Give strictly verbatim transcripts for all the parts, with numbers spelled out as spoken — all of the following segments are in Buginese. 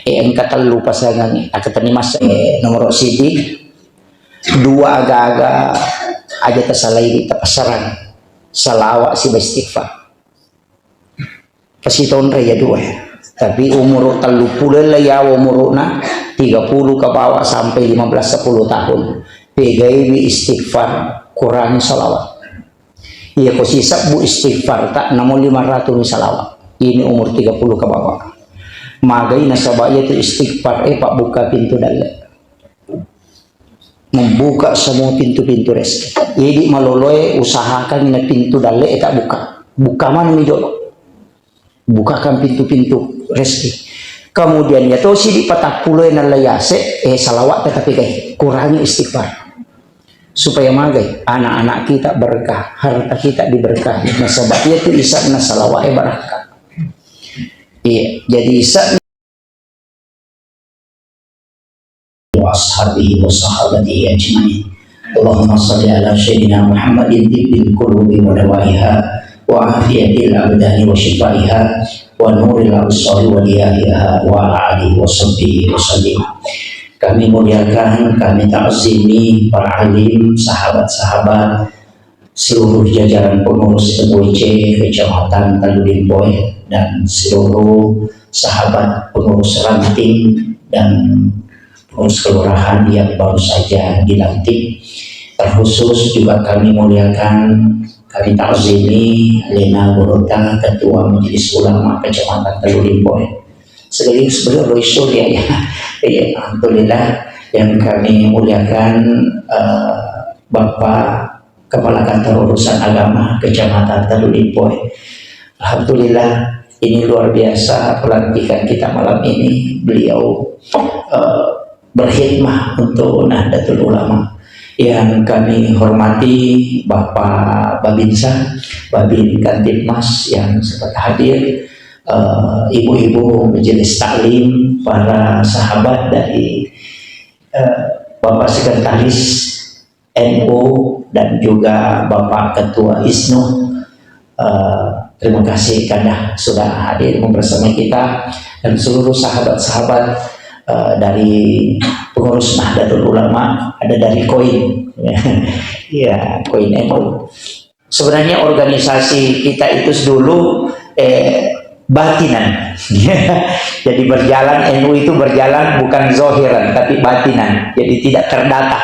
Eh, engka tellu pasangan, akkatenni massa. Eh, nomoro siji, dua aga-aga aja tasalai di tapassarang. Salawat siba istighfar. Pasitonra iya dua ya. Tapi umuru telluppulo la yawa umuruna, tiga puluh ke bawah sampai lima belas sepuluh tahun. Pegaiwi istighfar, kurangi salawat. Iya ko sisebbu istighfar tak namo lima ratus ni salawat. Ini umur tiga puluh ke bawah. Magai nasaba iya tu istighfar, eh, pabbuka pintu dalle. Membuka semua pintu-pintu rezeki. Jadi maloloe usahakan na pintu dalle e tak buka. Buka mana mi jolo. Bukakan pintu-pintu rezeki. Kemudian ya tosi di patappulo e nalla yase, eh, salawat tetap kai. Kurangi istighfar. Supaya magai anak-anak kita berkah, harta kita diberkahi. Nasaba iya tu isa'na salawat e barakah. Iya, jadi isa وأصحابه وصحابته أجمعين. اللهم صل على سيدنا محمد طب القلوب ودوائها وعافية الأبدان وشفائها ونور الأبصار وضيائها وعلى آله وصحبه وسلم. Kami muliakan, kami takzimi para alim, sahabat-sahabat, seluruh jajaran pengurus M W C Kecamatan Talu Limpoe, dan seluruh sahabat pengurus ranting dan pengurus kelurahan yang baru saja dilantik. Terkhusus juga kami muliakan, kami takzimi Lena Gorota, Ketua Majelis Ulama Kecamatan Talu Limpoe. Sekaligus beliau Roy Surya, ya. Iya, alhamdulillah. Yang kami muliakan, eh, Bapak Kepala Kantor Urusan Agama Kecamatan Talu Limpoe. Alhamdulillah, ini luar biasa pelantikan kita malam ini. Beliau, eh, berkhidmah untuk Nahdlatul Ulama. Yang kami hormati Bapak Babinsa, Babin Kamtibmas yang sempat hadir, eh, ibu-ibu majelis taklim, para sahabat dari, eh, Bapak Sekretaris N U dan juga Bapak Ketua ISNU. Eh, terima kasih Kanda sudah hadir bersama kita dan seluruh sahabat-sahabat, eh, dari pengurus Nahdlatul Ulama, ada dari koin. Ya, koin N U. Sebenarnya organisasi kita itu dulu, eh, batinan. Jadi berjalan, N U itu berjalan bukan zahiran, tapi batinan. Jadi tidak terdata.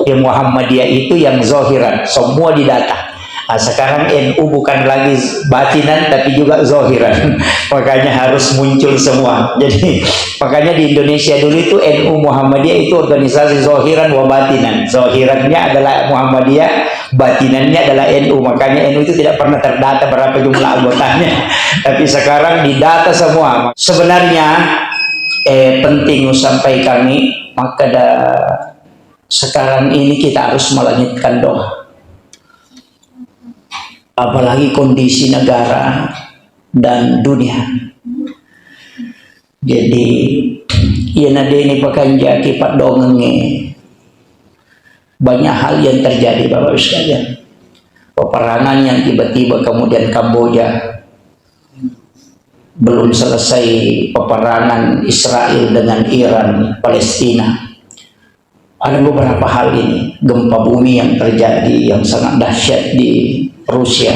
Ya, Muhammadiyah itu yang zahiran, semua didata. Ah, sekarang N U bukan lagi batinan, tapi juga zahiran. Makanya harus muncul semua. Jadi, makanya di Indonesia dulu itu N U Muhammadiyah itu organisasi zahiran wa batinan. Zahirannya adalah Muhammadiyah, batinannya adalah N U. Makanya N U itu tidak pernah terdata berapa jumlah anggotanya. Tapi sekarang didata semua. Sebenarnya, eh, penting sampai kami, maka da-, sekarang ini kita harus melangitkan doa. Apalagi kondisi negara dan dunia. Jadi, iya na deni pakanjaki paddongengnge, banyak hal yang terjadi, Bapak Ibu sekalian. Peperangan yang tiba-tiba, kemudian Kamboja, belum selesai peperangan Israel dengan Iran, Palestina. Ada beberapa hal ini, gempa bumi yang terjadi yang sangat dahsyat di Rusia.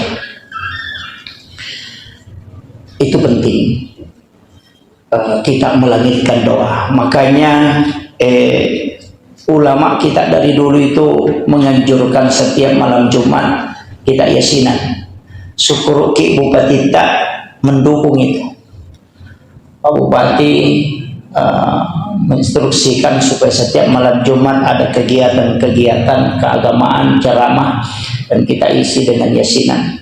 Itu penting, eh, kita melangitkan doa. Makanya, eh, ulama kita dari dulu itu menganjurkan setiap malam Jumat kita yasinan. Syukur ki Bupati tak mendukung itu. Pak Bupati, eh, menginstruksikan supaya setiap malam Jumat ada kegiatan-kegiatan keagamaan, ceramah, dan kita isi dengan yasinan.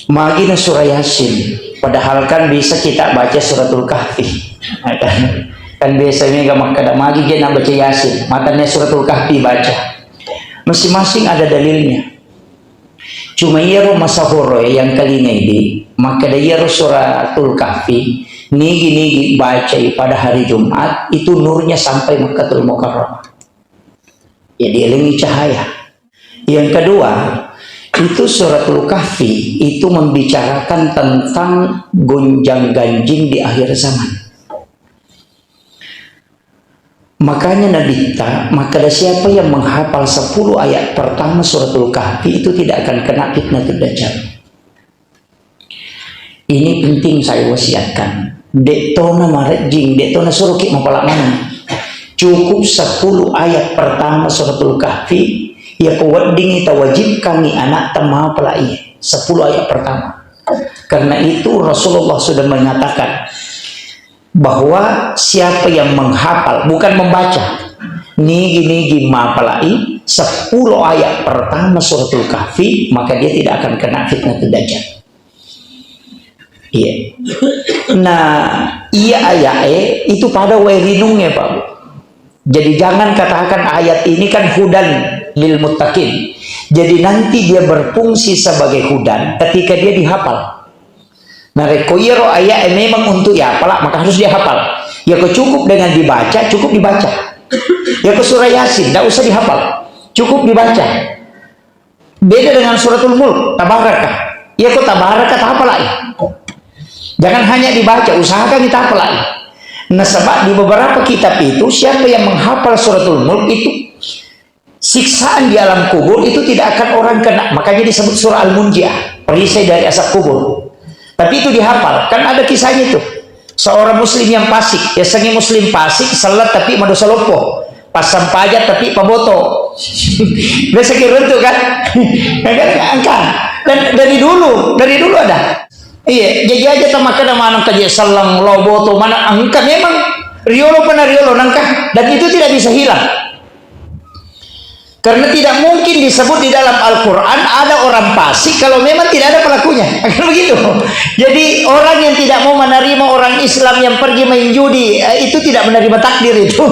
Magi na surah Yasin, padahal kan bisa kita baca Suratul Kahfi. Kan biasa mega makkeda, magi je na baca Yasin, matanna Suratul Kahfi baca. Masing-masing ada dalilnya. Cuma iyaro masahoroe yang kalingai di, makkeda iyaro Suratul Kahfi, nigi-nigi bacai pada hari Jumat, itu nurnya sampai Makkatul Mukarramah. Ya, dielingi cahaya. Yang kedua, itu Suratul Kahfi itu membicarakan tentang gonjang-ganjing di akhir zaman. Makanya Nabitta makkeda, siapa yang menghafal sepuluh ayat pertama Suratul Kahfi itu tidak akan kena fitnatul Dajjal. Ini penting saya wasiatkan. De'tona marejjing, de'tona suruki mapala maneng. Cukup sepuluh ayat pertama Suratul Kahfi, ya ko weddingi tawajibkangi anakta mapalai sepuluh ayat pertama. Karena itu Rasulullah sudah mengatakan, bahwa siapa yang menghafal, bukan membaca, nigi-nigi mapalai sepuluh ayat pertama Suratul Kahfi, maka dia tidak akan kena fitnatul Dajjal. Iya. Nah, iya ayat eh, itu pada wae rinungnge, Pak Bu. Jadi jangan katakan ayat ini kan hudan lil muttaqin. Jadi nanti dia berfungsi sebagai hudan ketika dia dihafal. Narekko iyaro ayat e memang untuk dihafal, maka harus dihafal. Yako cukup dengan dibaca, cukup dibaca. Yako surah Yasin, tidak usah dihafal. Cukup dibaca. Beda dengan Suratul Mulk, Tabaraka. Yako Tabaraka, tahafalai. Jangan hanya dibaca, usahakan kita hafalai. Nasaba di beberapa kitab itu, siapa yang menghafal Suratul Mulk itu siksaan di alam kubur itu tidak akan orang kena. Makanya disebut surah Al-Munjiah, perisai dari azab kubur. Tapi itu dihafal. Kan ada kisahnya itu. Seorang muslim yang fasik, biasanya muslim fasik, salat tapi madosa loppo. Pasang pajak tapi paboto. Biasa kira itu kan? Ya kan? Angka. Dan dari dulu, dari dulu ada. Iya, jadi aja tamakana manang kaje sallang lo boto mana angka memang riolo pernah riolo nangka dan itu tidak bisa hilang. Karena tidak mungkin disebut di dalam Al-Quran ada orang fasik kalau memang tidak ada pelakunya. Akan begitu. Jadi orang yang tidak mau menerima orang Islam yang pergi main judi, eh, itu tidak menerima takdir itu.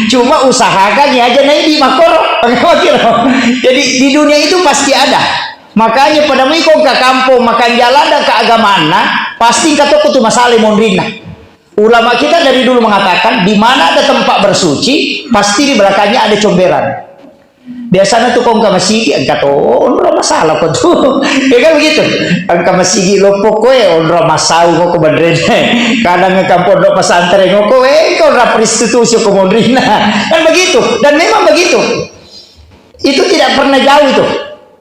Cuma usahakan ya aja naik di makoro. Akan begitu. Jadi di dunia itu pasti ada. Makanya pada mui kong ka kampong makan jalan dan keagamaan, pasti engka tokko tu masalah monrinna. Ulama kita dari dulu mengatakan, di mana ada tempat bersuci, pasti di belakangnya ada comberan. Biasanya tuh kongka masigi, engka to onro masalah ko tuh. Ya kan begitu? Engka masigi loppo koe, onro masau ko ko bedrene. Kadang engka pondok pesantren ko koe, engka onro prostitusi ko monrina. Kan begitu? Dan memang begitu. Itu tidak pernah jauh itu.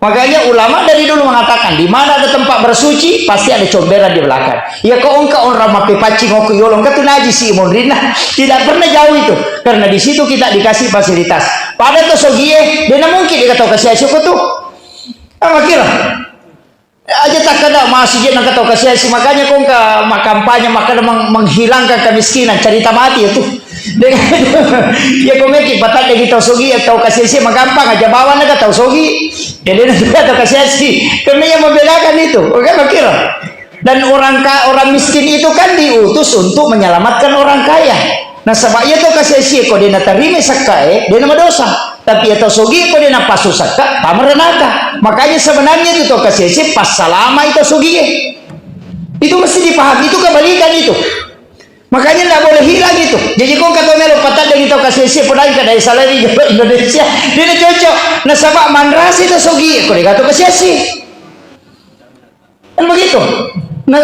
Makanya ulama dari dulu mengatakan, di mana ada tempat bersuci, pasti ada comberan di belakang. Ya, ko engka orang mape paccing ko yolo, engka tu najis si monrina. Tidak pernah jauh itu. Karena di situ kita dikasih fasilitas. Pada to sogie, dena mungkin dikata kasih asyik ko tu. Apa kira? Aja takkada masih je nang tau kasiasi, makanya kong ka makampanye makkada meng-, menghilangkan kemiskinan, cerita mati itu. Dengan ya kong meki patat dari tau sogi, tau kasiasi magampang aja bawang naga tau sogi. Jadi nanti tau kasiasi, karena yang membedakan itu, oke, oke lah. Dan orang ka-, orang miskin itu kan diutus untuk menyelamatkan orang kaya. Nasaba iya tau kasiasi ko de natarima sakkae, de namadosa. Tapi iya tau sogi ko de napassu sakka, tama ranaka. Makanya sebenarnya itu tau kasiasi passalama itu sogie. Itu mesti dipahami, itu kebalikan itu. Makanya ndak boleh hilang itu. Jadi ko kata melo patat dari tau kasiasi, podai ka dari salari Indonesia. De nacocok. Nasaba manrasi tau sogi ko de tau kasiasi. Kan begitu. Nah,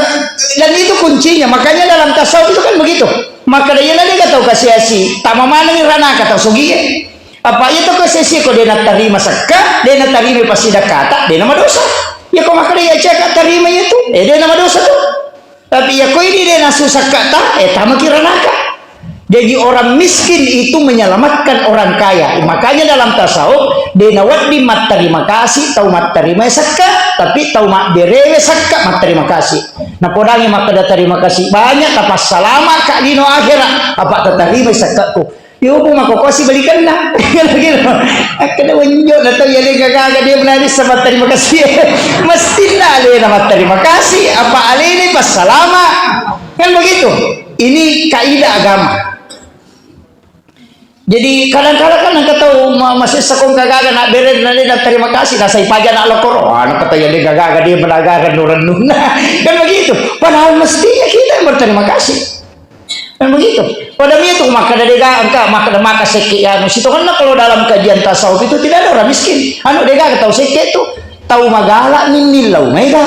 dan itu kuncinya. Makanya dalam tasawuf itu kan begitu. Maka dia nanti kata kasiasi, tama mana ni ranaka tau sogie. Apa iya tau kasiasi ko de natarima sakka, de natarima pasidakata, de namadosa. Ya ko maka dia caka tarima itu, eh de namadosa tu. Tapi ya ko ini de nasu sakka ta, eh tama ki ranaka. Jadi orang miskin itu menyelamatkan orang kaya. Makanya dalam tasawuf, de nawedding matterima kasih tau matterima sakka, tapi tau mabberewe sakka matterima kasih. Napodangi makkeda terima kasih banyak, tapassalama ka lino akhirat, apa tatarima sakkaku. Yo, bu mako kosi balikanna. Gitu. Akkeda wenjo na tau ya de gaga dia menarisa matterima kasih. Mesti na alena matterima kasih, apa alena passalama. Kan begitu. Ini kaidah agama. Jadi kadang-kadang kan engka tau ma-, masessa kong kagaga nak bere na de na terima kasih, nasai paja nak lokoro. Ah, nak kata ya de gaga dia menagaga nurennuna. Kan begitu. Padahal mestinya kita yang berterima kasih. Kan begitu. Pada itu maka de gaga engka maka maka sekke ya anu situ karena kalau dalam kajian tasawuf itu tidak ada orang miskin. Anu de gaga tau sekke itu tau magala mimmillau mega.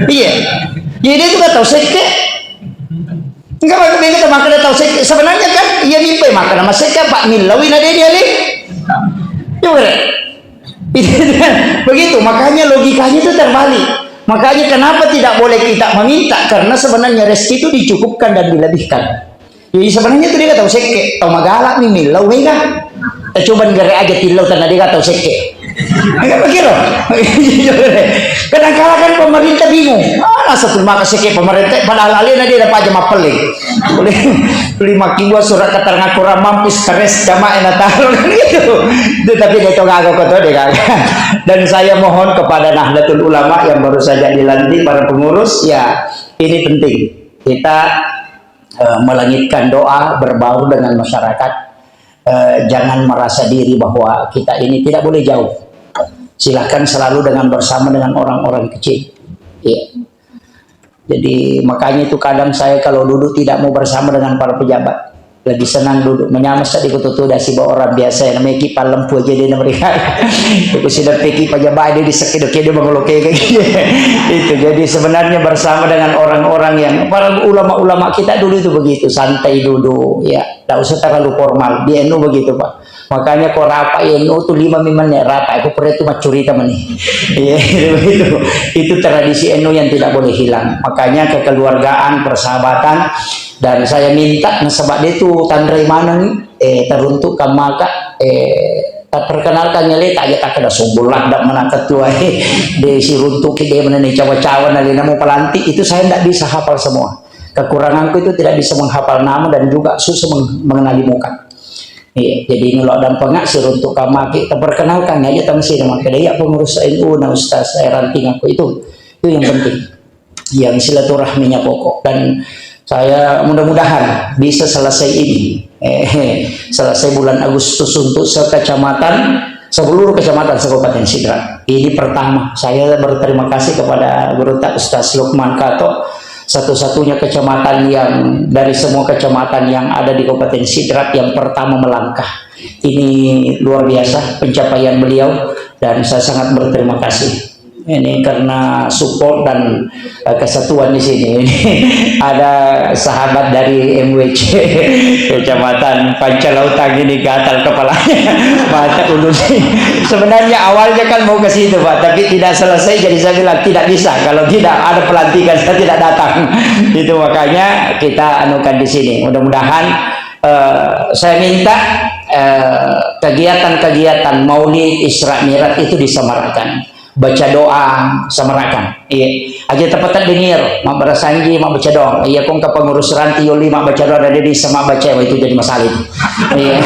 Iya. Jadi itu kan tau sekke. Enggak, enggak, enggak, makanya tahu saya, sebenarnya kan, iya mimpi, Maka nama sekka, Pak, millawi na dede ale. Coba deh. Begitu, makanya logikanya itu terbalik. Makanya kenapa tidak boleh kita meminta? Karena sebenarnya rezeki itu dicukupkan dan dilebihkan. Jadi sebenarnya itu dia tahu sekke, tahu magalak nih millau mega. Eh, coba negara aja tilau tanah dia tahu sekke. Enggak begitu. Kadang kala kan pemerintah bingung. Ah, satu maka sekke pemerintah padahal alena dia dapat aja mappeling. Boleh lima kilo surat keterangan kurang mampu stres sama enak tahu gitu. Itu tapi dia tahu kagak kok tahu dia kagak. Dan saya mohon kepada Nahdlatul Ulama yang baru saja dilantik, para pengurus, ya, ini penting. Kita eh, melangitkan doa, berbaur dengan masyarakat. Eh, jangan merasa diri bahwa kita ini tidak boleh jauh. Silahkan selalu dengan bersama dengan orang-orang kecil. Iya. Jadi makanya itu kadang saya kalau duduk tidak mau bersama dengan para pejabat, lebih senang duduk menyamar saja di kutu tuh dasi bawa orang biasa yang namanya kipas lempu aja dia mereka. Itu sudah pergi pejabat dia di sekido kido mengoloke kayak gitu. Itu jadi sebenarnya bersama dengan orang-orang yang para ulama-ulama kita dulu itu begitu, santai duduk, ya, tidak usah terlalu formal. Di N U begitu, Pak. Makanya kok rapat N U tuh lima menit rapat, aku pernah itu macurita meni. Iya, itu, itu tradisi N U yang tidak boleh hilang. Makanya kekeluargaan, persahabatan, dan saya minta nasaba dia tuh tanrai maneng, eh, teruntuk kamaka, eh, tak perkenalkan nyale tak aja tak kena sumbul lah, tidak mana ketua, eh, di si runtuk ki dia mana nih cawa-cawa nali namo pelantik itu saya tidak bisa hafal semua. Kekuranganku itu tidak bisa menghafal nama dan juga susah meng- mengenali muka. Iya, jadi nulak dan pengak sih untuk kamaki terperkenalkan aja tentang sih nama kedaya pengurus N U nah Ustaz saya ranting aku itu itu yang penting. Yang silaturahminya pokok dan saya mudah-mudahan bisa selesai ini. Eh, selesai bulan Agustus untuk sekecamatan, seluruh kecamatan se-Kabupaten Sidrap. Ini pertama, saya berterima kasih kepada Guru Tak Ustaz Lukman Kato, satu-satunya kecamatan yang dari semua kecamatan yang ada di Kabupaten Sidrap yang pertama melangkah. Ini luar biasa pencapaian beliau dan saya sangat berterima kasih. Ini karena support dan eh, kesatuan di sini. Ini ada sahabat dari M W C Kecamatan Pancalautang ini gatal kepalanya. Mata ulun. Sebenarnya awalnya kan mau ke situ, Pak, tapi tidak selesai, jadi saya bilang tidak bisa kalau tidak ada pelantikan, saya tidak datang. Itu makanya kita anukan di sini. Mudah-mudahan eh, saya minta eh, kegiatan-kegiatan Maulid Isra Mi'raj itu disemarakan. Baca doa semarakan. Iya. Aja tepat dengar, mau berasanji, mau baca doa. Iya, kong ke pengurus ranti yoli mau baca doa dari desa mau baca itu jadi masalah itu. Iya.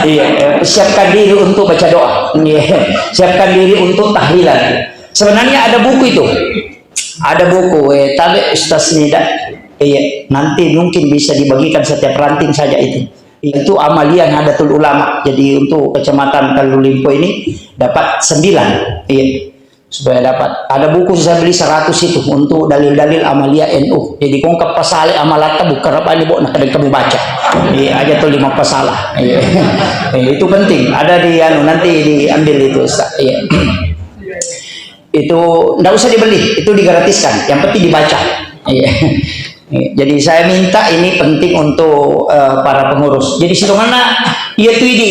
Iya. Siapkan diri untuk baca doa. Iya. Siapkan diri untuk tahlilan. Sebenarnya ada buku itu. Ada buku, eh, tabe Ustaz Nida. Iya, nanti mungkin bisa dibagikan setiap ranting saja itu. Itu amalia Nahdlatul Ulama. Jadi untuk Kecamatan Kalulimpo ini dapat sembilan. Iya. Supaya dapat. Ada buku saya beli seratus itu untuk dalil-dalil amalia N U. Jadi kong kepasale amalatta buka rapani bo nah kadang kamu baca. Iya, aja tuh lima pasalah. Iya. Iya, itu penting. Ada di anu nanti diambil itu Ustaz. Iya. Itu ndak usah dibeli, itu digratiskan. Yang penting dibaca. Iya. Jadi saya minta ini penting untuk eh, para pengurus. Jadi sitonganna iya tuh ini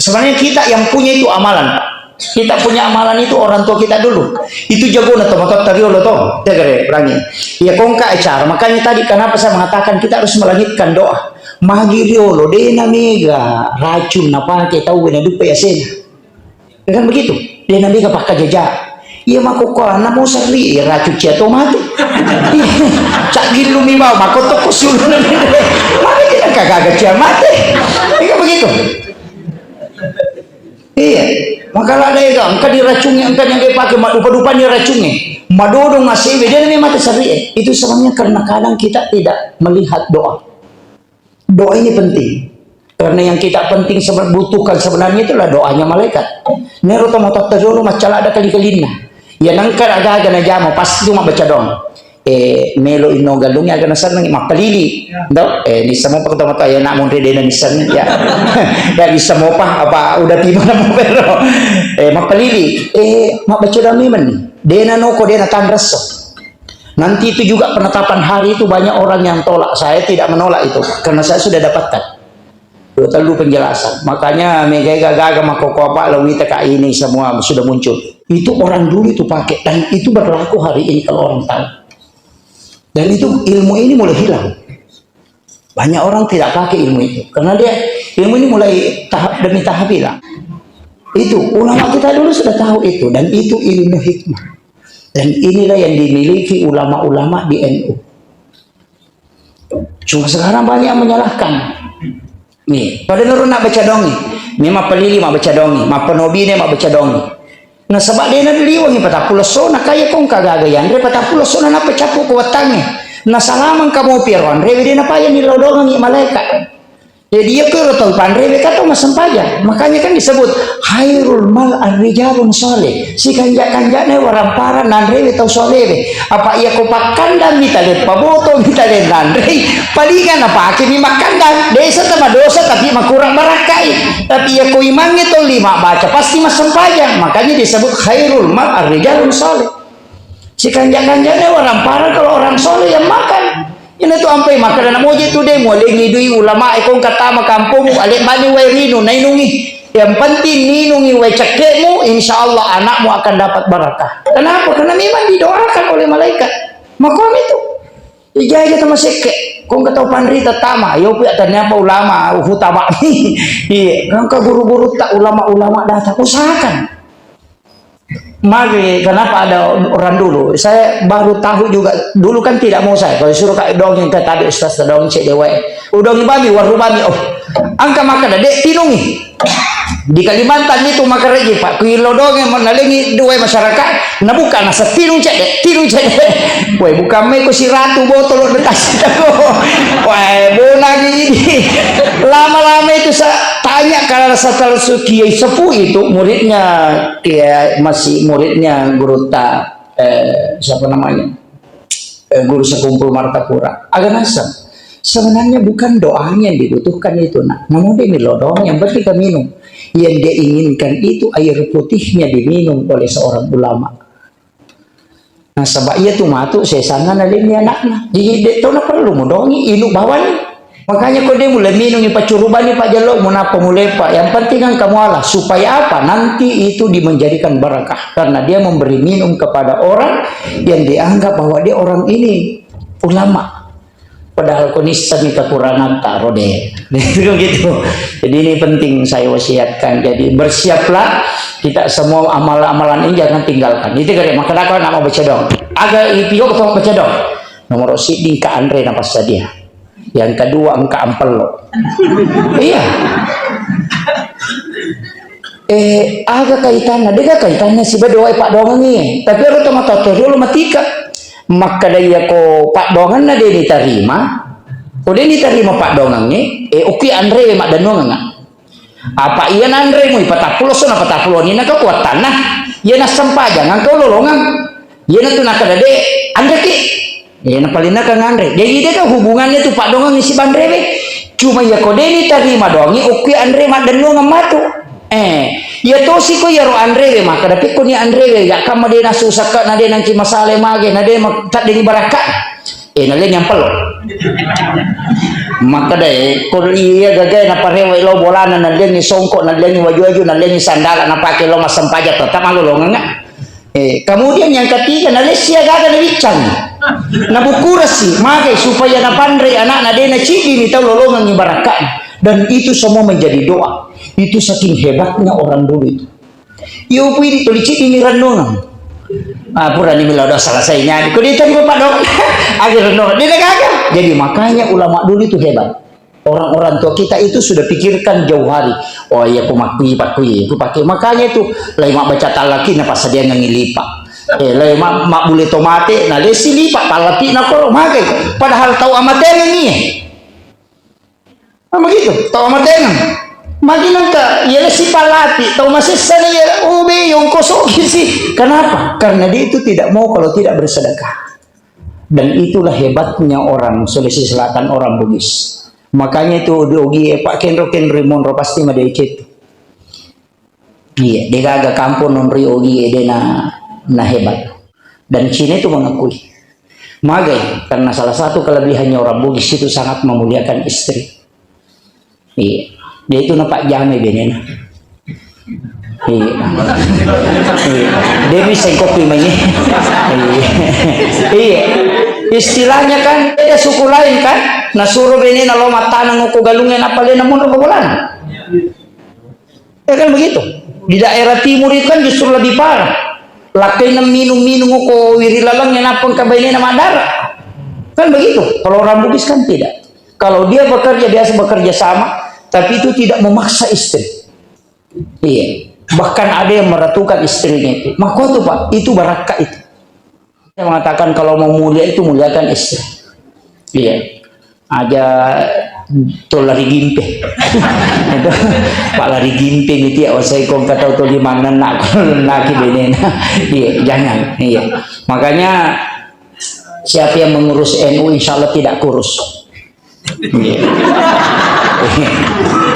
sebenarnya kita yang punya itu amalan. Kita punya amalan itu orang tua kita dulu. Itu jago na tomato tariolo to. Tegere perangi. Ya kongka acara. Makanya tadi kenapa saya mengatakan kita harus melangitkan doa. Magi riolo dena mega racun na pake tau na dupe asena. Ya kan begitu? Dia nanti ke pakka jaja. Iya mako ko anak mau seri ya racun cia to mati. Cak gilu mi mau mako to kusul. Maka tidak kagak cia mati. Iya kan begitu. Iya. Maka ada itu engka diracunnya engka yang dia pakai mak dupa-dupa ni racunnya. Madodong asebe dia ni mati seri. Itu sebabnya karena kadang kita tidak melihat doa. Doa ini penting. Karena yang kita penting sebe- butuhkan sebenarnya itulah doanya malaikat. Nero tomo tatta dulu macala ada kali-kalinna. Ya nangka aga-aga na jama pasti cuma baca doang. Eh melo inno galung ya gana seneng mappalili. Ndo eh ni semua pak tomo ya nak munri dena ni seneng ya. Ya bisa mopa apa udah tiba nama pero. Eh mappalili. Eh mak baca doang memang ni. Dena noko dena tanresso. Nanti itu juga penetapan hari itu banyak orang yang tolak. Saya tidak menolak itu karena saya sudah dapatkan. Dua tellu penjelasan. Makanya megai gaga makkokkoe apa, lo wita ka ini semua sudah muncul. Itu orang dulu itu pakai, dan itu berlaku hari ini kalau orang tahu. Dan itu ilmu ini mulai hilang. Banyak orang tidak pakai ilmu itu. Karena dia, ilmu ini mulai tahap demi tahap hilang. Itu, ulama kita dulu sudah tahu itu. Dan itu ilmu hikmah. Dan inilah yang dimiliki ulama-ulama di N U. Cuma sekarang banyak yang menyalahkan. Nih, pada nurun nak baca dongi. Memang pelili mak baca dongi. Mak penobine mak baca dongi. Nasaba de naliwengi patappulo essona, kaya kong kagaga yanre patappulo essona nappa cappu ko wettangnge. Nasalamang ka mopi ero anrewe de napaya nilodongengi malaeka. Jadi iya ko ero tau panrewe ka tau massempajang. Makanya kan disebut khairul mal arrijalun saleh. Sikanja-kanjana waramparang nanrewe tau solewe. Apa iya ko pakkandang mitale paboto mitale nanrei, palinga napake mi makkandang. Desa tamadosa tapi makurang barakkai. Tapi iya ko imangnge tolli mabbaca, pasti massempajang. Makanya disebut khairul mar arrijalun saleh. Sikanja-kanjana waramparang kalau orang soleh yang makan. Ina tu ampai makkada namoje tu de mualengi dui ulama e kong katama kampung, ale bani wae rinu nainungi. Yang penting ninungi wae cekkemu, insya Allah anakmu akan dapat barakah. Kenapa? Karena memang didoakan oleh malaikat. Makom itu. Ijai kita masekke. Kong katau panrita tama, yo puya tanya apa ulama, uhu tabak. Iya, kan ke guru-guru tak ulama-ulama datang, usahakan. Mari, kenapa ada orang dulu? Saya baru tahu juga. Dulu kan tidak mau saya. Kalau suruh kak dongeng ke tadi ustaz dongeng cek dewa. Udong bami, waru bami. Oh, angka makkada de tinungi. Di Kalimantan itu makkada ji pak. Kuilo dongeng mau nalengi dua masyarakat. Nabuka nasa tinung cek de, tinung cek de. Woi, bukan meko siratu botol de tas. Woi, bonagi ini. Lama-lama itu saya tanya kalau rasa tersuki sepuh itu muridnya. Iya, masih muridnya guru ta, eh, siapa namanya? Eh, guru sekumpul Martapura. Agak nasab. Sebenarnya bukan doanya yang dibutuhkan itu, nak. Namun dia minum doang, yang penting kan minum. Yang dia inginkan itu air putihnya diminum oleh seorang ulama. Nah, sebab iya tu matu sesana nalini anaknya. Jadi dia tahu nak perlu mudongi, inuk bawani. Makanya ko de mulai minungi pacurubani pak jalo munapa mulai pak. Yang penting kan kamu Allah. Supaya apa? Nanti itu dimenjadikan barakah karena dia memberi minum kepada orang yang dianggap bahwa dia orang ini ulama. Padahal ko nisseng ni kekurangan taro de. Itu gitu. Jadi ini penting saya wasiatkan. Jadi bersiaplah kita semua amalan-amalan ini jangan tinggalkan. Itu kare maka nak mau baca dong. Aga ipio ko baca dong. Nomor siddi ka anre na passadia. Yang kedua engka ampello. Iya. Eh, aga kaitanna? Dega kaitanna siba doa paddoangengngi. Tapi ero to matoa to riolo matika. Makkada iya ko paddoangenna de ditarima. Ko de ditarima paddoangengnge, eh, okki anrewe maddennuangengnga. Apa iya nanremu ipatappulo so na patappulo ni na kekuatanna. Iya nassempajang engka lolongeng. Iyanatu nakkeda, "De', anreki." Iya, napalinna ka nganre. Jadi, de' ka hubungannya tu paddoangengngi siba anrewe. Cuma iya ko de' nitarima doangngi, okki anre maddennuangeng matu. Eh, iya tosi ko iyaro anrewe, makkeda, "Pekkoni anrewe, ya kamma de' nasusakka, na de' nangki masale mage, na de' ma-, taddengi barakka." Eh, nallengi ampello. Makkeda, eh, ko iya gagae naparewe lo bolana, nallengi songko, nallengi waju-waju, nallengi sandala, napake lo massempajang, tetap malolongengnga. Eh, kemudian yang ketiga, nalessi agaga nabiccang. Nabukurasi, magai supaya napanrei anakna de' naciddini tau lolongengngi barakka'na. Dan itu semua menjadi doa. Itu saking hebatnya orang dulu itu. Iyo pui di tuli ciddini renungan. Ah, purani mila doa selesainya. Ko dia tadi bapak dong. Akhir renungan. Dia gagal. Jadi makanya ulama dulu itu hebat. Orang-orang tua kita itu sudah pikirkan jauh hari. Oh iya, ku makkui, pakkui, ku pakai. Makanya itu, lai mabbaca tallaki na passadiangengngi lipa. Eh, lai ma-, mabbule tomate, na lesi lipa, tallapi na koro, magai. Padahal tau amatengengngi. Nah, begitu, tau amatengeng. Magi nangka, iya lesi pallapi, tau masessa na iya, oh, be, yongko sogi sih. Kenapa? Karena dia itu tidak mau kalau tidak bersedekah. Dan itulah hebatnya orang Sulawesi Selatan, orang Bugis. Makanya itu di Ogi e, Pak, kenro-kenro monro pasti madeceng tu. Iya, de' gaga kampung non ri Ogi e de' na, na hebat. Dan Cina itu mengakui. Magai, karena salah satu kelebihannya orang Bugis itu sangat memuliakan istri. Iya. Dia itu napajjamai benena. Iya. Iya. Dia bisa kopi mai. Iya. Iya. Istilahnya kan beda suku lain kan. Nasuro benena lo mattaneng ko galungnge, nappa lena monro ko bolana. Ya kan begitu. Di daerah timur itu kan justru lebih parah. Lakkainna minum-minum ko wiri laleng, nappa engka bainena madara. Kan begitu. Kalau orang Bugis kan tidak. Kalau dia bekerja, biasa bekerja sama, tapi itu tidak memaksa istri. Iya. Bahkan ada yang meratukan istrinya itu. Makkuatu, Pak, itu barakka itu. Saya mengatakan kalau mau mulia itu muliakan istri. Iya. Aja to lari gimpe. Itu, Pak, lari gimpe gitu ya, oh, saya kok nggak tahu tuh di mana nak, nak benena. Iya, jangan. Iya. Makanya siapa yang mengurus N U insya Allah tidak kurus. Iya.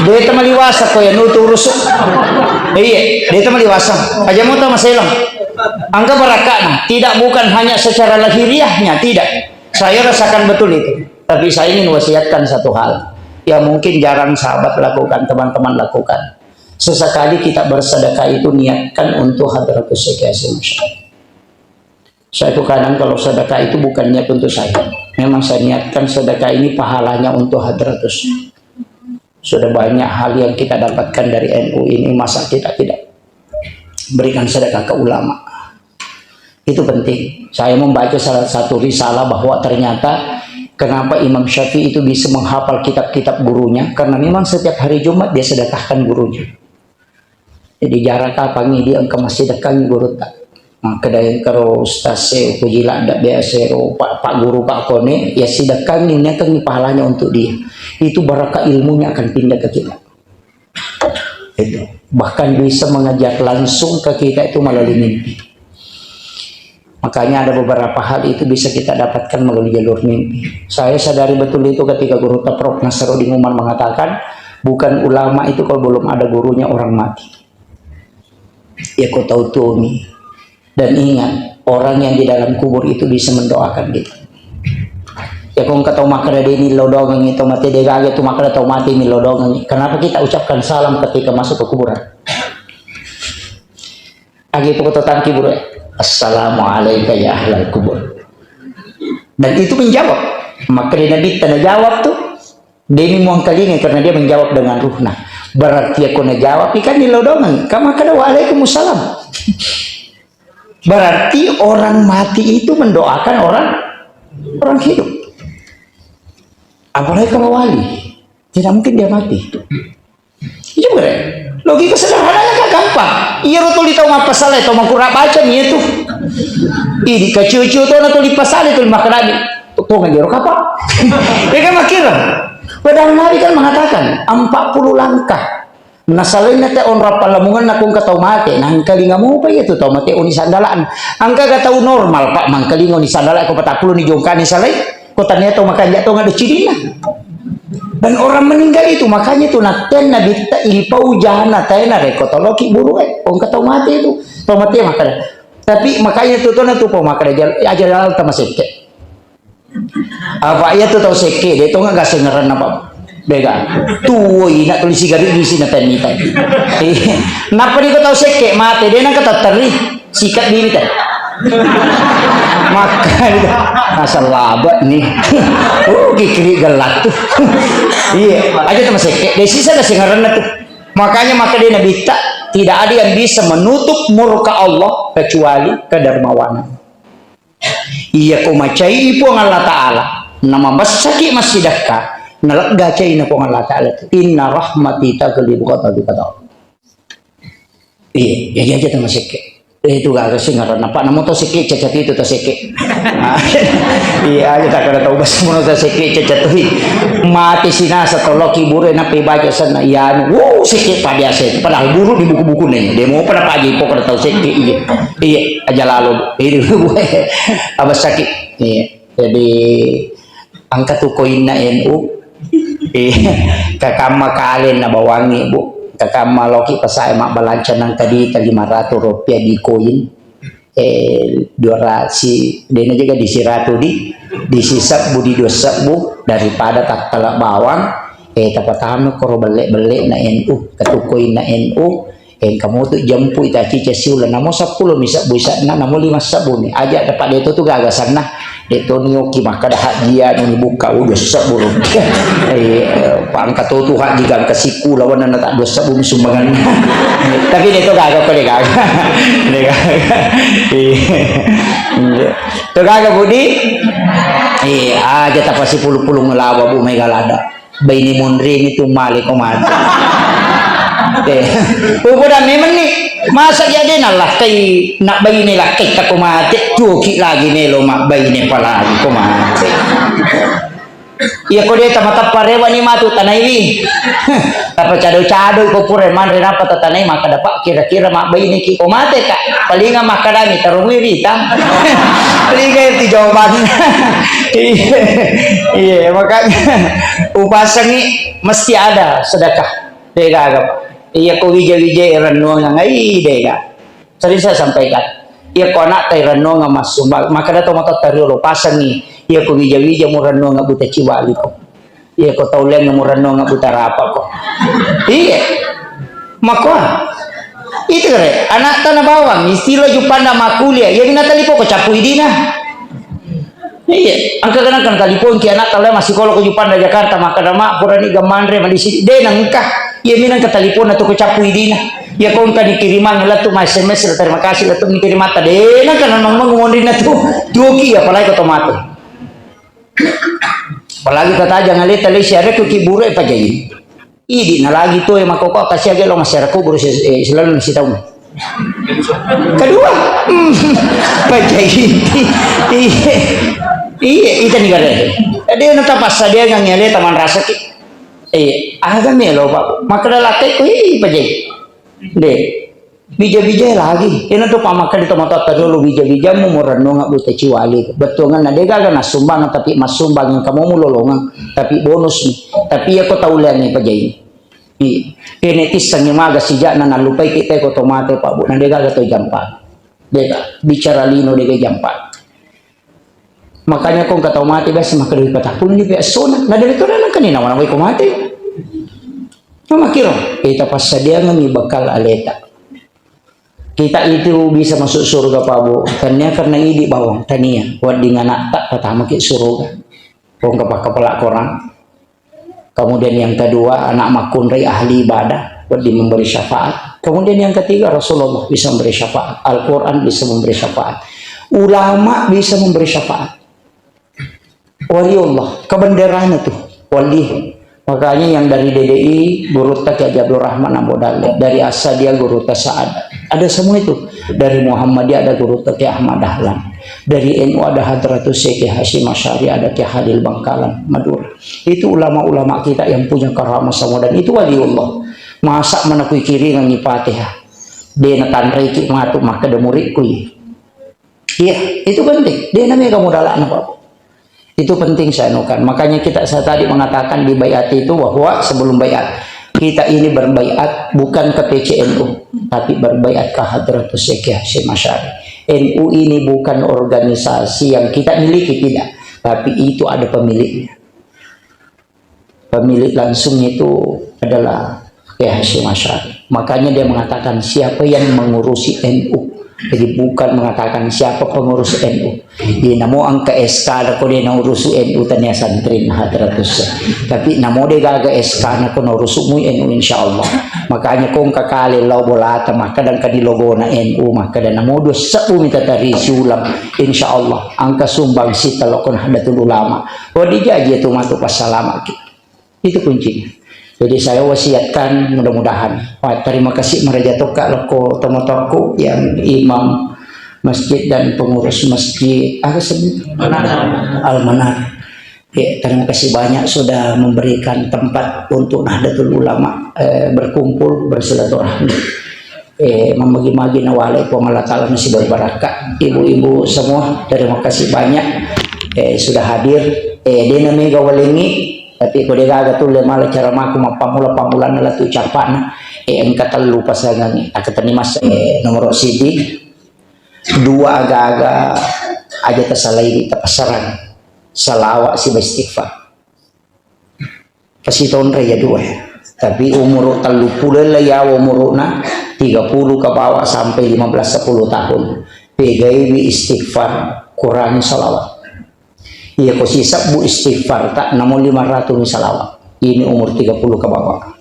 Dia temaliwasa ko ya nutu urus. Iya, dia temaliwasa. Aja mau tahu masalah. Angka barakakna, tidak, bukan hanya secara lahiriahnya, tidak. Saya rasakan betul itu. Tapi saya ingin wasiatkan satu hal yang mungkin jarang sahabat lakukan, teman-teman lakukan. Sesekali kita bersedekah itu niatkan untuk hadratus syekh Hasyim Asy'ari. Saya tuh kadang kalau sedekah itu bukan niat untuk saya. Memang saya niatkan sedekah ini pahalanya untuk hadratus. Sudah banyak hal yang kita dapatkan dari N U ini, masa kita tidak berikan sedekah ke ulama? Itu penting. Saya membaca salah satu risalah bahwa ternyata kenapa Imam Syafi'i itu bisa menghafal kitab-kitab gurunya, karena memang setiap hari Jumat dia sedekahkan gurunya. Jadi, jarang kapangngi dia engka massidekkangngi gurutta. Makkeda engkaro ustaz e, upoji ladde biasa ro, pak, pak guru, pak kone, ya sidekkangngi, niakangngi pahalanya untuk dia. Itu barakah ilmunya akan pindah ke kita. Itu. Bahkan bisa mengajar langsung ke kita itu melalui mimpi. Makanya ada beberapa hal itu bisa kita dapatkan melalui jalur mimpi. Saya sadari betul itu ketika gurutta Prof Nasruddin Umar mengatakan, bukan ulama itu kalau belum ada gurunya orang mati. Ya, kau tahu tuh, Mi. Dan ingat, orang yang di dalam kubur itu bisa mendoakan kita. Ya, kau engka tau makkeda de' nillau doangengngi tau mate, de' gaga tu makkeda tau mate nillau doangengngi. Kenapa kita ucapkan salam ketika masuk ke kuburan? Agi poko to tangki buru, "Assalamualaika ya ahlal kubur." Dan itu menjawab. Makkeda Nabitta najawab tu, de' mi muangkalingai karena dia menjawab dengan ruhna. Berarti aku najawab, ikan nillau doangengngi. Ka makkeda, "Waalaikumsalam." Berarti orang mati itu mendoakan orang, orang hidup. Apalagi kalau wali, tidak mungkin dia mati. Iya, bener. Logika sederhananya kan gampang. Iya, ro tuli tau mappasala, tau mangkura baca mi itu. Idi kaciu-ciu tona tuli pasala, tuli makkeda, "Tongeng ro kapang." Ya kan, makkiro. Padahal Nabi kan mengatakan, empat puluh langkah. Nasalainna te onrong pallamungenna ko engka tau mate, nangkalinga mopa iya tu tau mate oni sandala'na. Engkaga tau normal, Pak, mangkalinga oni sandala' ko patappulo ni jongkani salai, ko tania tau makanja' tongeng do cidinna. Dan orang meninggal itu, makanya tu nattenna bitta ipau jana tae narekko toloki buru e, ko engka tau mate itu, tau mate makkeda. Tapi makanya tu tona tu pau makkeda jal-, aja laleng tamasekke. Apa iya tu tau sekke, de' tonga gasengeranna, Pak. Bega. Tuo ina tuli sigari bisi na tani tadi. Nappa di ko tau sekke mate, de' nangka tatteri. Sikat diri teh. Maka itu. Nasaba' ni. Uh, kikiri gelat tu. Iya, aja tu masekke. De' sisa gasengeranna tu. Makanya makkeda Nabitta, tidak ada yang bisa menutup murka Allah kecuali kedermawanan. Iya ko macai Puang Allah Ta'ala, namabessaki massidekka, nalegga caina Puang Allah Ta'ala tu. "Inna rahmati taghlibu ghadabi," kata Allah. Iya, iya, iya, aja tu masekke. Eh, itu gaga sih ngaranna, Pak. Namo tau sekke, cacat itu tau sekke. Iya, aja tak ada tau bas mono tau sekke, cacat tu. Mati sinasa toloki buru, nape baca sana. Iya, anu, wow, sekke pada biasa itu. Padahal buru di buku-buku nih. Dia mau pada pagi pokoknya tau sekke, iya. Iya, aja lalu. Ini, abas sakit. Iya. Jadi, engka tu koinna N U. Eh, kakamma kale nabawangi, Bu. Kakamma loki pasae mabbalanca nangka dita lima ratu rupiah di koin. Eh, dua ratu, si, dena jaga di siratu di, di sisebbu, di dua sebbu, daripada tattala bawang, Eh, tapatama koro belle-belle na N U, katukoinna N U, engka motu jempu ita cica siula, namo seppulo mi sebbu isanna, namo lima sebbu mi. Aja dapat deto tu gagasanna. Deto nioki makkada hajia nuni bukka udah sebbu. Eh, pangka to tu haji gangka siku lawan na tak dua sebbu mi sumbangan. Tapi deto gaga ko de gaga. De gaga. Iya. To gaga budi. Eh, aja tapasi pulu-pulu ngelawa bu mega lada. Baine monri mi tu male ko mate. Eh, upoda memang ni masa jadi na lakkai, nak baine lakkai tako mate, tuoki lagi melo mak baine palagi ko mate. Iya ko de tamatappa rewa ni matu tanaiwi. Apa cado-cado ko pura manre napa tatanai maka dapat kira-kira mak baine ki ko mate ka. Palinga makkadami tarungui rita. Palinga itu jawabannya. Iya, iya, makanya upasangi mesti ada sedekah. Degaga. Iya ko wija-wija rennuang ngai dega. Sering saya sampaikan. Iya ko anak tai rennuang massumbang. Maka ada tomato tariolo pasangi. Iya ko wija-wija mu rennuang buta ciwali ko. Iya ko tau leng mu rennuang buta rapa ko. Iya. Makua. Itu kare, anak tanah bawang, istilah jupanda makuliah, iya mina talipo ko capu idina. Iya, angka kenang kan talipon ki anak tau leng massikola ko jupanda Jakarta, maka dama purani gamanre malisi de nangka. Iya mina angka talipon atau ko capu idina. Iya ko angka dikirimang lettu ma S M S terima kasih lettu dikirimata de nangka nang mengumonri na tu. Tuki apalagi ko tomato. Apalagi kata jangan leta lesi ada tu kiburu e pajai. Idi na lagi tu e makoko kasi age lo masyarakat kubur si, eh, selalu si tahu. Kedua, hmm, pajai. Iya, iya, ita ni kare. Jadi na tapasadiangan ya leta manrasaki. Eh, aga melo pak. Maka dah lakai ku iya pajai. De. Bija-bija lagi. Ina tu pamaka di tomatoatta dulu bija-bijamu murennunga buta ciwali. Bettuanganna degaga nassumbang tapi massumbang engka mau mulolongang tapi bonus ni. Tapi iya ko tau leangi pajai. Iya. Kene tissangi maga sijakna nallupai kita ko tomate pak bu. Na degaga to jampa. Dega bicara lino dega jampa. Makanya ko engka tau mate biasa makkeda patappulo ni pe essona. Na dari tu nangka ni nawa-nawai ko mate. Mamakiro, kita passadiangengi bekal aleta. Kita itu bisa masuk surga Pak Bu. Tania karena idi bawang, tania. Wedding anakta pertama ki surga. Ko engka pakkapala korang. Kemudian yang kedua, anak makkunrai ahli ibadah, wedding memberi syafaat. Kemudian yang ketiga, Rasulullah bisa memberi syafaat. Al-Quran bisa memberi syafaat. Ulama bisa memberi syafaat. Waliullah, kebenderanya tuh, wali. Makanya yang dari D D I, Gurutta Kiai Haji Abdul Rahman Ambo Dalle. Dari Asadia, Gurutta Saad. Ada semua itu. Dari Muhammadiyah ada Gurutta Kiai Ahmad Dahlan. Dari N U ada Hadratus Syekh Hasyim Asy'ari, ada Kiai Halil Bangkalan, Madura. Itu ulama-ulama kita yang punya karamah semua dan itu waliullah. Masa mana kui kiringan ni Fatihah. Dia natanriki matu maka demuri kui. Iya, itu penting. Dia namanya kamu dalakna, Pak. Itu penting saya anukan. Makanya kita, saya tadi mengatakan di bayat itu bahwa sebelum bayat, kita ini berbayat bukan ke P C N U, tapi berbayat ke Hadratus Syekh Hasyim Asy'ari. N U ini bukan organisasi yang kita miliki, tidak. Tapi itu ada pemiliknya. Pemilik langsung itu adalah Kiai Hasyim Asy'ari. Makanya dia mengatakan, "Siapa yang mengurusi N U?" Jadi bukan mengatakan siapa pengurus N U. Jadi namo engka S K ada ko de naurusu N U tania santri Hadratus. Tapi namo de gaga S K na ko naurusu mu N U insyaallah. Makanya ko engka kale lao bolata maka dan kadi logona N U maka dan namo dua sebbu mita tari siulang insyaallah. Engka sumbang sita lokon Nahdlatul Ulama. Wedding jaji tu matu passalamaki. Itu kuncinya. Jadi saya wasiatkan mudah-mudahan. Wah, terima kasih maraja tokka lokko tomotokku yang imam masjid dan pengurus masjid apa sebut? Al-Manar. Ya, terima kasih banyak sudah memberikan tempat untuk Nahdlatul Ulama, eh, berkumpul bersilaturahmi. Eh, mamagi-magi nawalai Puang Allah Ta'ala nasi berbarakah. Ibu-ibu semua, terima kasih banyak, eh, sudah hadir. Eh, dena mega walengi, tapi ko degaga tulle mala cara maku mappammula-pammulana latu capana. Eh, engka tellu pasangan, akatani mas, eh, nomor sidi, dua aga-aga aja tasalai tapasarang. Salawat siba istighfar. Pasitonre ya dua. Tapi umur tellu puluh lah ya umurna tiga puluh ke bawah sampai lima belas sepuluh tahun. Pegaiwi istighfar, kurangi salawat. Iya ko sisebbu istighfar tak namo lima ratus salawat. Ini umur tiga puluh ke bawah.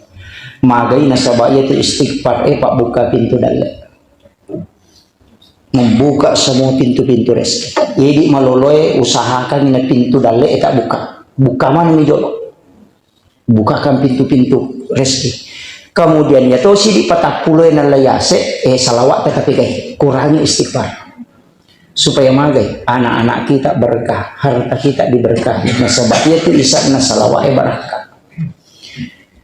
Magai nasaba iya tu istighfar, eh, Pak, buka pintu dalle. Membuka semua pintu-pintu rezeki. Jadi maloloe usahakan ini pintu dalle, eh, tak buka. Buka mana mi jolo? Bukakan pintu-pintu rezeki. Kemudian ya tosi di patappulo nalla yase, eh, salawat tetapi kai kurangi istighfar. Supaya magai anak-anak kita berkah, harta kita diberkahi. Nasaba iya tu isa'na salawat e barakka.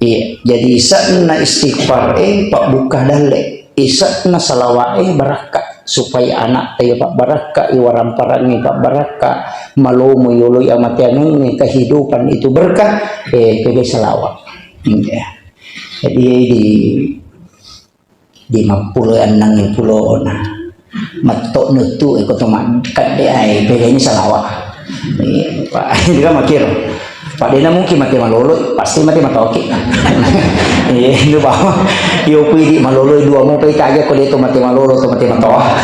Iya, jadi isa'na istighfar e pabbuka dalle, isa'na salawat e barakka supaya anak tayo pabbarakka, iwaramparang e pabbarakka, malomo yolo amateaneng kehidupan itu berkah, eh, pegge salawat. Iya. Jadi di di mappulo enneng pulona. Matto nuttu e ko to ma-, kadde ai, pegani salawa. Iya, Pak, itu kan makiro. Pak, dena mungkin mate malolo, pasti mate matoki. Iya, itu bawa. Yo pui di malolo dua mau pai taja ko de to mate malolo to mate matoa.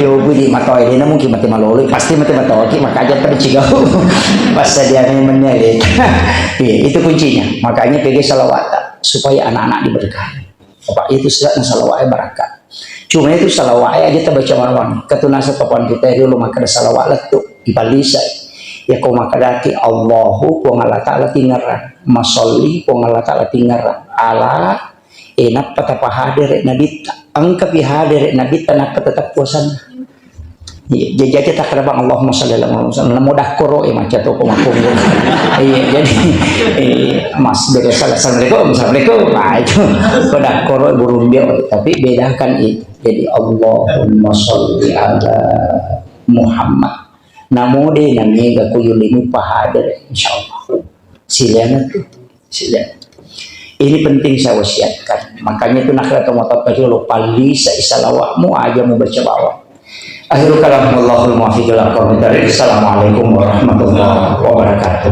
Yo pui di matoa, dena mungkin mate malolo, pasti mate matoki, makaja tercigau. Pas dia memangnya gitu. Iya, itu kuncinya. Makanya pegge salawat supaya anak-anak diberkahi. Apa itu sisa'na salawat e barakka. Cuma itu salawat e aja tabaca bawang. Ketunasa papan kita dulu maka ada salawat lettu ipalisai. Ya ko maka dati Allahu Puang Allah Ta'ala tingerang. Masolli Puang Allah Ta'ala tingerang. Ala enappa tapahadere nabitta. Engka pi hadere nabitta nappa tetap puasana. Iya, jadi aja tak ada bang Allahumma shalli ala Muhammad. Namo dakkoro e maca to ko makkonggo. Iya, jadi eh, mas beda salah assalamualaikum, assalamualaikum. Nah, itu ko dakkoro e burung bio, tapi bedakan itu. Jadi Allahumma shalli ala Muhammad. Namo de namega ko yulimu pahadir insyaallah. Silakan tuh. Sila. Ini penting saya wasiatkan. Makanya itu nak kata mau tahu lo pali sa salawatmu aja mau baca bawang. Akhirul kalam, wallahul muwaffiq ila aqwamit thariq. Assalamualaikum warahmatullahi wabarakatuh.